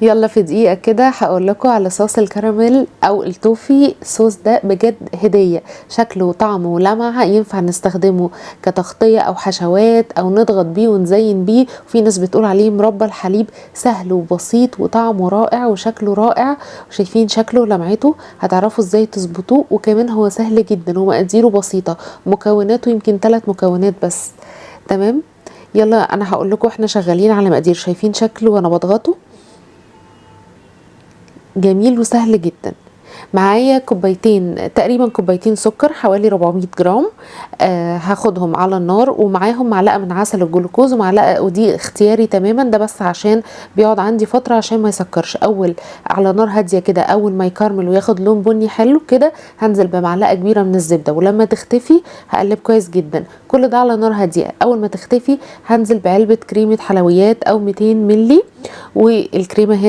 يلا في دقيقة كده هقول لكم على صوص الكراميل او التوفي. الصوص ده بجد هدية، شكله وطعمه ولمعة، ينفع نستخدمه كتغطية او حشوات او نضغط بيه ونزين بيه. وفي ناس بتقول عليه مربى الحليب. سهل وبسيط وطعمه رائع وشكله رائع، شايفين شكله ولمعته، هتعرفوا ازاي تظبطوه. وكمان هو سهل جدا ومقاديره بسيطة، مكوناته يمكن 3 مكونات بس. تمام، يلا انا هقول لكم احنا شغالين على مقادير. شايفين شكله وانا بضغطه؟ جميل وسهل جدا. معايا كوبايتين تقريبا، كوبايتين سكر حوالي 400 جرام، هاخدهم على النار، ومعاهم معلقه من عسل الجلوكوز ومعلقه، ودي اختياري تماما، ده بس عشان بيقعد عندي فتره عشان ما يسكرش. اول على نار هاديه كده، اول ما يكرمل وياخد لون بني حلو كده هنزل بمعلقه كبيره من الزبده، ولما تختفي هقلب كويس جدا. كل ده على نار هاديه. اول ما تختفي هنزل بعلبه كريمه حلويات او 200 ملي، والكريمه هنا